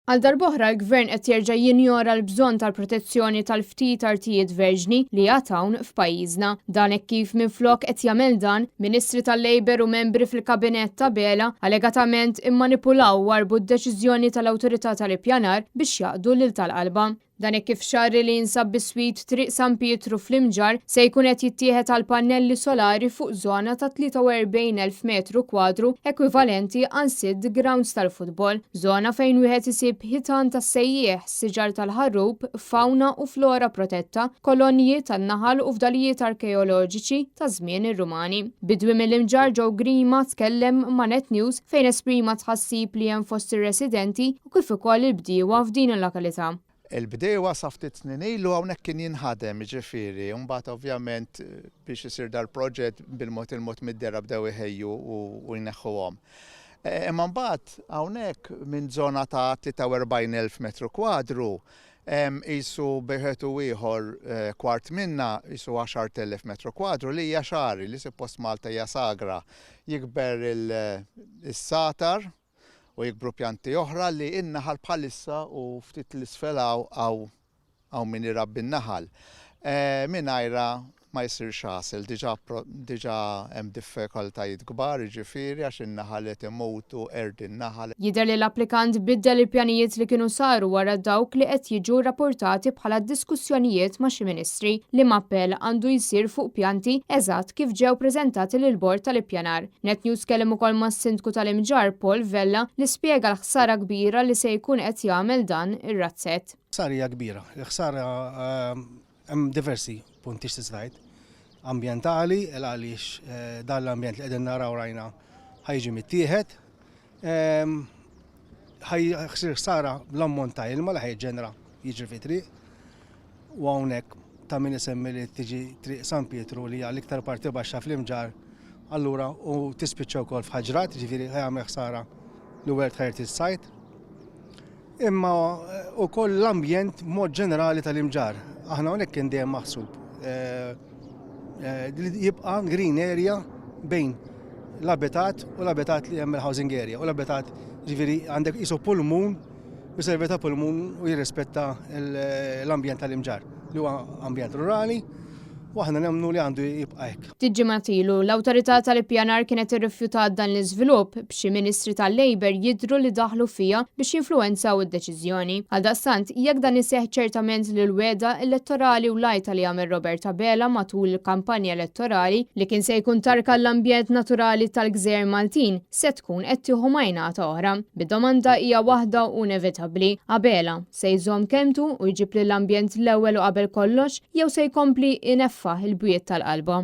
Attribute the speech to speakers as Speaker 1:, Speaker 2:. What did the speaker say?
Speaker 1: Għal darb'oħra l-Gvern qed jerġa' jinjora l-bżonn tal-protezzjoni tal-ftit artijiet verġni li għad hawn f'pajjiżna. Dan hekk kif minflok qed jagħmel dan, Ministri tal-Labour u membri fil-Kabinett Abela allegatament immanipulaw u warrbu d-deċiżjoni tal-Awtorità tal-Ippjanar biex jgħaqqdu lil tal-qalba. Dan hekk kif xagħri li jinsab biswit Triq San Pietru fl-Imġarr se jkun qed jittieħed għal pannelli solari fuq żona ta' 43,000 metru kwadru ekwivalenti għal sitt grounds tal-futbol. Żona fejn wieħed isib ħitan tas-sejjieħ, siġar tal-ħarrub, fawna u flora protetta, kolonji tan-naħal u fdalijiet arkeoloġiċi ta' żmien ir-Rumani. Bidwi mill-Imġarr Joe Grima tkellem ma' Net News fejn esprima t-tħassib li hemm fost ir-residenti u kif ukoll il-bdiewa f'din il-lokalità.
Speaker 2: Il-bdiewa sa ftit snin ilu hawnhekk kien jinħadem, jiġifieri, u mbagħad ovvjament biex isir dal-proġett bil-mod il-mod mid-dehra bdew iħejju u jneħħuhom. Imma mbagħad hawnhekk minn żona ta' 43,000 metru kwadru qisu bejn wieħed u ieħor kwart minnha qisu 10,000 metru kwadru li hija xagħri li suppost Malta hija sagra. Jikber is-sagħtar u jikbru pjanti oħra li n-naħal bħalissa u ftit 'l isfel hawn hawn hawn min irabbi n-naħal. Mingħajrha ma jsirx għasel, diġà diġà hemm diffikultajiet kbar jiġifieri għax in-naħal qed imutu, qerd in-naħal.
Speaker 1: Jidher li l-applikant biddel il-pjanijiet li kienu saru wara dawk li qed jiġu rrappurtati bħala diskussjonijiet ma' xi ministri, liema appell għandu jsir fuq pjanti eżatt kif ġew preżentati lill-Bord tal-Ippjanar. Net News tkellem ukoll mas-Sindku tal-Imġarr Paul Vella li spjega l-ħsara kbira li se jkun qed jagħmel dan ir-razzett.
Speaker 3: Ħsara hija kbira. Il-ħsara hemm diversi punti x'tista' tgħid. Ambjentali, il għaliex dan l-ambjent li qegħdin naraw rajna ħa jiġi mittieħed. Ħa jsir ħsara bl-ammont ta' ilma li ħa jiġġenera jiġri fit-triq. U hawnhekk ta' min isemmi li tiġi Triq San Pietru li hija l-iktar parti baxxa fl-Imġarr, allura u tispiċċa wkoll f'ħaġrat, jiġifieri ħa jagħmel ħsara li World Heritage Site. Imma wkoll l-ambjent b'mod ġenerali tal-Imġarr. Aħna hawnhekk kien dejjem maħsub li jibqa' green area bejn l-abitat u l-abitat li hemm il-housing area u l-abitat ġifieri għandek qisu pulmun Iservi ta' pulmun u jirrispetta l-ambjent tal-Imġarr, li huwa ambjent rurali u aħna nemmnu li għandu jibqa' hekk.
Speaker 1: Ftit ġimgħat ilu, l-Awtorità tal-Ippjanar kienet irrifjutat dan l-iżvilupp, b'xi ministri tal-Labour jidhru li daħlu fiha biex jinfluwenzaw id-deċiżjoni. Għaldaqstant, jekk dan iseħħ ċertament li l-wegħda elettorali u l-għajta li għamel Robert Abela matul il-kampanja elettorali li kien se jkun tarka l-ambjent naturali tal-gżejjer Maltin, se tkun qed tieħu majnata oħra. Bid-domanda hija waħda u inevitabbli, Abela, se jżomm kelmtu u jġib lill-ambjent l-ewwel u qabel kollox jew se jkompli ineffaħ il-bwiet tal-qalba?